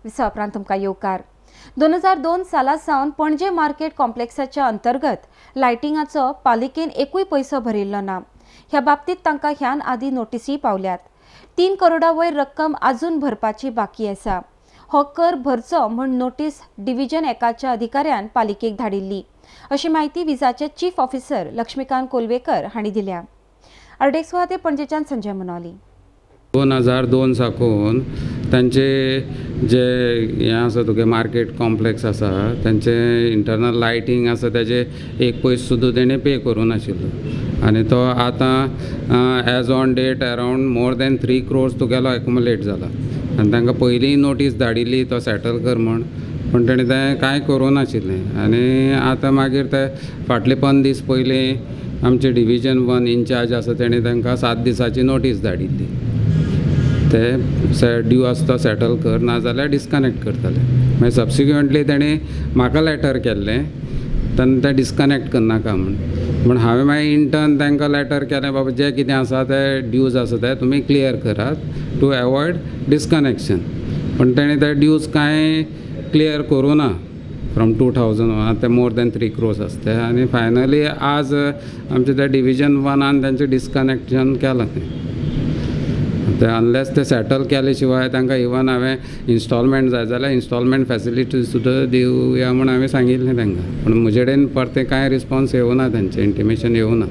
विसवा उपरांत तुमकां येवकार. 2002 साला सावन पणजे मार्केट कॉम्प्लेक्साच्या अंतर्गत लायटिंगाचो पालिकेन एकूय पयसो भरिल्लो ना. ह्या बाबतीत तांकां ह्यान आदी नोटीसी पावल्यात. 3 करोडा वयर रक्कम अजून भरपाची बाकी आसा. हो कर भरचो म्हूण नोटीस डिव्हिजन एकाच्या अधिकाऱ्यान पालिकेक धाडिल्ली, अशी म्हायती विजाचे चीफ ऑफिसर लक्ष्मीकांत कोलवेकर हांणी दिल्या. अर्डेक सुवाते पणजेच्यान संजय मुनोली. 2002 साकून तांचे जे हें आसा तुगे मार्केट कॉम्प्लेक्स आसा तांचे इंटरनल लायटींग आसा ताजे एक पयस सुद्दां तेणें पे करूं नाशिल्लो आनी तो आतां as on date around more than 3 crores तुगेलो एक्युमुलेट जाला आनी तांकां पयलीं नोटीस धाडिल्ली तो सेटल कर म्हूण, पूण तेणें तें कांय करूं नाशिल्लें. आनी आतां मागीर ते फाटले 15 दीस पयलीं आमचे डिविजन 1 इनचार्ज आसा तेणें तांकां 7 दिसांची नोटीस धाडिल्ली, ते ड्यू आसा तो सेटल कर ना जाल्यार डिस्कनेक्ट करतले. मागीर सबसिक्वंटली तेणें म्हाका लेटर केल्लें तेन्ना तें डिस्कनेक्ट करनाका म्हूण, पूण हांवें मागीर इंटर्न तांकां लेटर केलें, बाबा जें कितें आसा ते ड्यूज आसा ते तुमी क्लियर करात टू एवॉयड डिस्कनेक्शन. पूण तेणें ते ड्यूज कांय क्लियर करूं ना फ्रॉम 2001 ते मोर दॅन 3 क्रोर्स आसा ते. आनी फायनली आज आमचे ते डिविजन 1 तांचें डिस्कनेक्शन केलां. ते अनलेस ते सेटल केले शिवाय तांकां इवन हांवें इन्स्टॉलमेंट जाय जाल्यार इन्स्टॉलमेंट फेसिलिटी सुद्दां दिवया म्हूण हांवें सांगिल्लें तांकां, पूण म्हजे कडेन परतें कांय रिस्पोन्स येवना, तांचें इंटिमेशन येवना.